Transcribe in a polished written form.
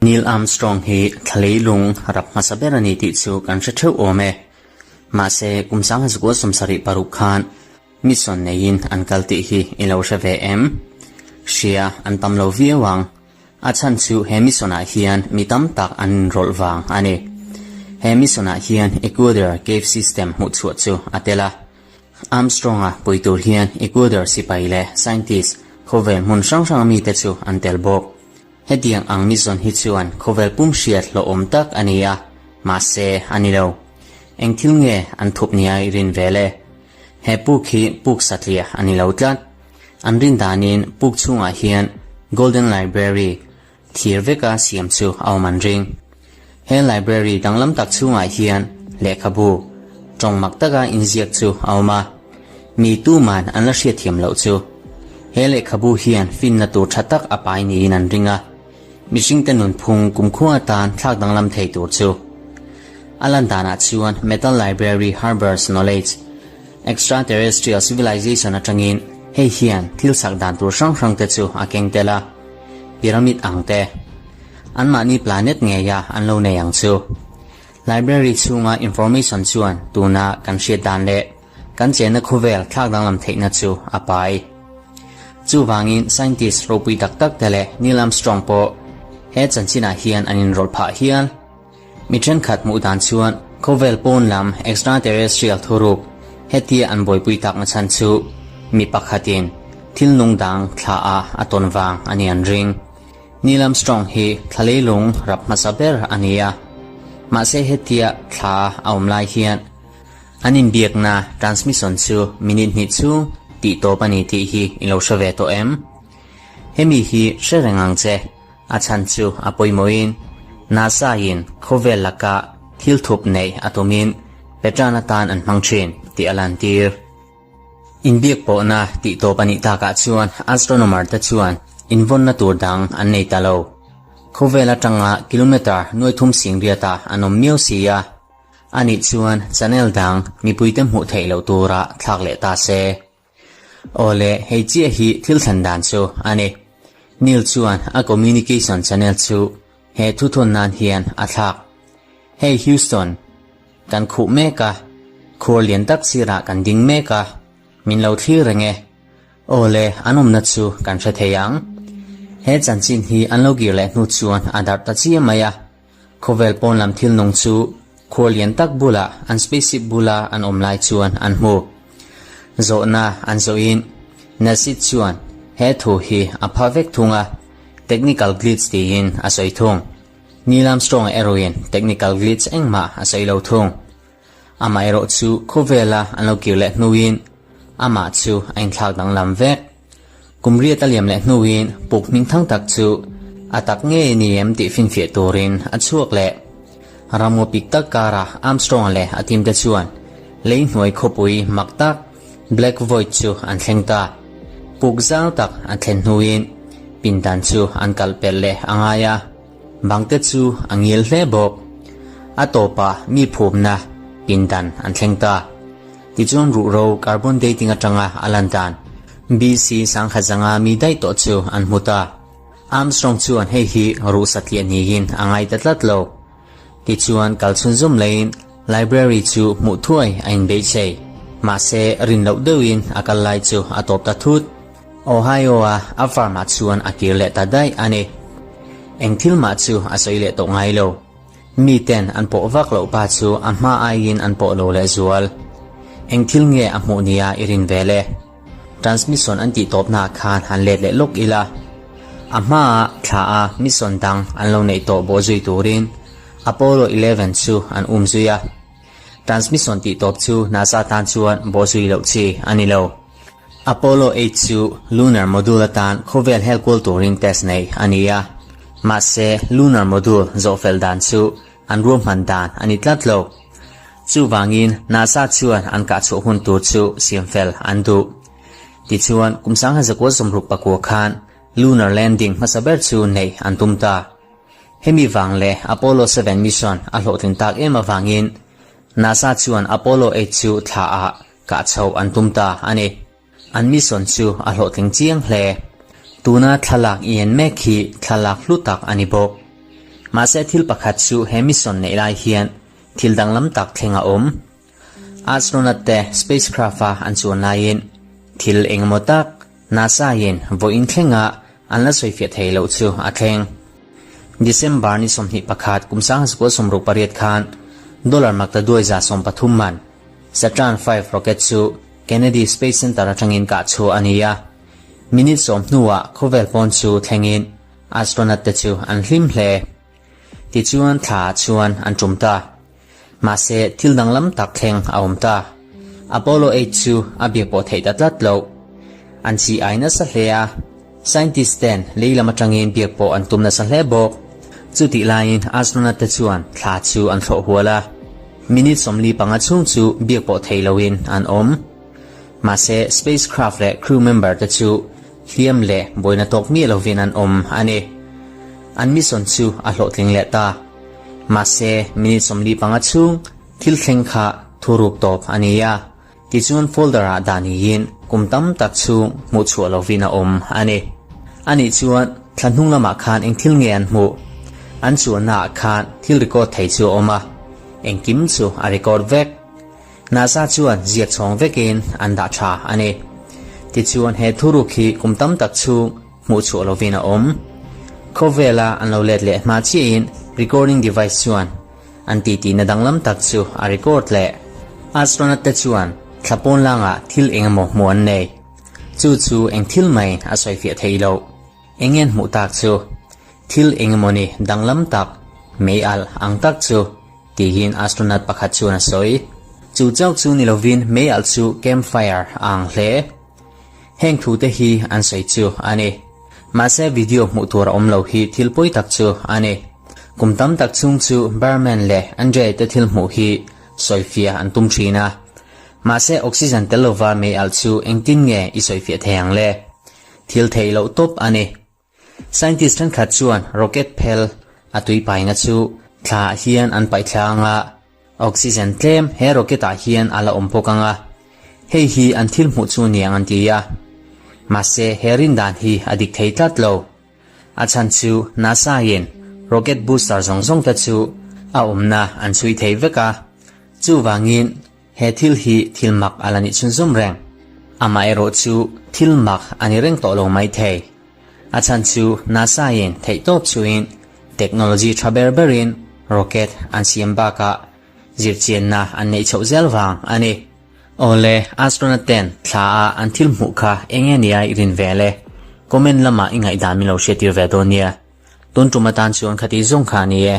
Neil Armstrong hi thla leilung rap hmasa ber a ni tih chu kan hre theuh awm e. Mahse, kum 1976 khan mission neiin an kal tih hi i lo hre ve em? Hria an tam lo viau ang. A chhan chu he mission ah hian mi tam tak an inrawlh vang a ni. He mission ah hian Ecuador cave system hmuhchhuah chu a tel a. Armstrong-a pui tur hian Ecuador sipai leh scientist khawvel hmun hrang hrang mite chu an tel bawk. Hetiang ang mission hi chuan khawvel pum hriat hlawhawm tak a ni a, mahse a ni lo. Eng thil nge an thup nia i rin vel e? He puk hi puk satliah a ni lo tlat. An rin danin puk chhungah hian Golden Library thir veka siam chu a awm an ring. He library danglam tak chhungah hian lehkhabu tawng mak taka inziak chu a awm a, mi tuman an la hriatthiam loh chu. He lehkhabu hian finna tur tha tak a pai niin an ring a, mihringte nunphung kumkhua atan thlak danglam thei tur chu. A lan danah chuan Metal Library Harbors Knowledge, Extraterrestrial Civilization atangin hei hian thil sak dan tur hrang hrang te chu a keng tel a, pyramid ang te. Anmahni planet ngeia an lo nei ang chu. Library chhunga information chuan tuna kan hriat dan leh kan chenna khawvel thlak danglam theihna chu a pai. Chuvangin scientist ropui tak tak te leh Neil Armstrong pawh he chanchinah hian an inrawlh phah hial. Mi thenkhat hmuh dan chuan khawvel pawn lam extraterrestrial thuruk hetia an buaipui takna chhan chu mi pakhatin thil nung dang thla a a tawn vang a ni an ring. Neil Armstrong hi thla leilung rap hmasa ber a ni a, mahse hetia thla a awm lai hian an inbiakna transmission chu minute hnih chhung tih tawp a ni tih hi i lo hre ve tawh em? Hemi hi hre reng ang che. A chhan chu a pawimawhin NASA-in khawvel laka thil thup neih a tumin Petran atan an hmang thin tih a lantir. Inbiak pawhna tih tawp a nih takah chuan astronomer te chuan invawnna tur dang an nei ta lo. Khawvel atanga kilometre nuaithum singriata an awm miau si a, anih chuan channel dang mipuite hmuh theih loh tura thlak leh ta se. Awle, hei chiah hi thil thlen dan chu a ni. Neil chuan a communication channel chu he thuthawn nan hian a thlak. Hey Houston, kan khuh mek a, khur lian tak sirah kan ding mek a, min lo thlir reng e. Awle, an awmna chu kan hre thei ang. He chanchin hi an lo kir leh hnu chuan a darh ta chiah mai a. Khawvel pawn lam thil nung chu khua lian tak bulah an spaceship bula an awm lai chuan an hmu. Zawhna an zawhin Nasid chuan he thu hi a pha vek thung a, technical glitch tiin a sawi thung. Neil Armstrong erawhin technical glitch engmah a sawi lo thung. Amaherawh chu khawvela an lo kir leh hnuin amah chu a inthlak danglam vek. Kum riat a liam leh hnuin puk hming thang tak chu a tak ngei a ni em tih finfiah turin a chhuak leh. Ramngaw pik tak karah Armstrong-a leh a team te chuan lei hnuai khawpui mak tak Black Void chu an thleng ta. Puk zau tak an thlen hnuin pindan chu an kal pelh leh a ngai a, bangte chu a ngil hle bawk. A tawpah mi phumna pindan an thleng ta. Tichuan ruhro carbon dating atanga a lan dan BC sangkhat zanga mi daih tawh chu an hmu ta. Armstrong chuan hei hi ruh satliah niin a ngai ta tlat lo. Tichuan kal chhunzawm leiin library chu hmuh thuai a inbeihsei. Mahse rin loh deuhin a kal lai chu a tawp ta thut. Ohio-a a farm-ah chuan a kir leh ta daih a ni. Eng thil mah chu a sawi leh tawh ngai lo. Mi ten an pawh vak loh pa chu a hma aiin an pawh lo leh zual. Eng thil nge a hmuh nia i rin ve le? Transmission an tih tawpnaah khan han let leh lawk ila. A hmaah thla a mission dang an lo neih tawh bawh zui turin Apollo 11 chu an um zui a. Transmission tih tawp chu NASA tan chuan bawh zui loh chi a ni lo. Apollo 8 chu Lunar Module atan khawvel hel kual turin test neih a ni a, mahse Lunar Module zawhfel dan chu an ruahman dan a ni tlat lo. Chuvangin NASA chuan an kahchhuah hun tur chu siamfel an duh. Tichuan kum 1969 khan Lunar Landing hmasa ber chu neih an tum ta. Hemi vang leh Apollo 7 mission a hlawhtlin tak em avangin NASA chuan Apollo 8 chu thla ah Kah chhoh an tum ta a ni. An mission chu a hlawhtling chiang hle. Tuna thlalak i en mek hi thlalak hlu tak a ni bawk. Mahse thil pakhat chu he mission neih lai hian thil danglam tak thleng a awm. Astronaut te spacecraft a an chuan laiin thil engemaw tak NASA in vawiin thlenga an la sawifiah thei loh chu a thleng. December ni 21 kum 1968 khan dollar maktaduai 130 man Saturn V rocket chu Kennedy Space Center atangin kah chhuah a ni a. Minute sawm hnuah khawvel pawn chu thlengin astronaut te chu an hlim hle. Tichuan thla ah chuan an tum ta. Mahse thil danglam tak thleng a awm ta. Apollo 8 chu a biak pawh theih ta tlat loh. An chi ai nasa hle a, scientist ten lei lam atangin biak pawh an tum nasa hle bawk. Chutih laiin astronaut te chuan thla chu an thlawh hual a. Minute 45 chhung chu biak pawh thei loin an awm. Mahse spacecraft leh crew member te chu hliam leh buaina tawk miah lovin an awm a ni. An mission chu a hlawhtling leh ta. Mahse minute 45 chhung thil thleng kha thuruk tawp a ni a, tichuan folder ah dah niin kum tam tak chhung hmuh chhuah lovin a awm a ni. Anih chuan thla hnung lamah khan eng thil nge an hmuh? An chuanna ah khan thil record thei chu a awm a, engkim chu a record vek. NASA chuan ziak chhawng vekin an dah tha a ni. Tichuan he thuruk hi kum tam tak chhung hmuh chhuah lovin a awm. Khawvela an lo let leh hma chiahin recording device chuan an titihna danglam tak chu a record leh. Astronaut te chuan thla pawn langah thil eng emaw hmuh an nei. Chu chu eng thil maiin a sawifiah thei loh. Eng nge hmuh tak chu? Thil eng emaw ni danglam tak, mei alh ang tak chu, tiin astronaut pakhat chuan a sawi. Chu chauh chu ni lovin mei alh chu campfire a ang hle. Heng thu te hi an sawi chu a ni. Mahse video hmuh tur a awm lo hi thil pawi tak chu a ni. Kum tam tak chhung chu Berman leh Andrei te thil hmuh hi sawifiah an tum thin a. Mahse oxygen tel lova mei alh chu engtin nge i sawifiah thei ang le? Thil theih loh tawp a ni. Scientist thenkhat chuan rocket phel a tui paina chu thla ah hian an paih thla ang a, oxygen tlem he rocket ah hian a la awm bawk ang a, hei hi an thil hmuh chu niang an ti a. Mahse he rin dan hi a dik thei tlat lo. A chhan chu NASA in rocket booster zawng zawng te chu a awmna an chhui thei vek a, chuvangin He thil hi thil mak a la nih chhunzawm reng. Amaherawh chu thil mak a ni reng tawh lo mai thei. A chhan chu NASA in theihtawp chuin technology tha ber berin rocket an siam bakah zirchianna an neih chhoh zel vang a ni. Awle, astronaut ten thla a an thil hmuh kha eng nge nia i rin ve le? Comment lamah i ngaihdan min lo hriattir ve dawn nia. Tun tum atan chuan khati zawng kha a ni e.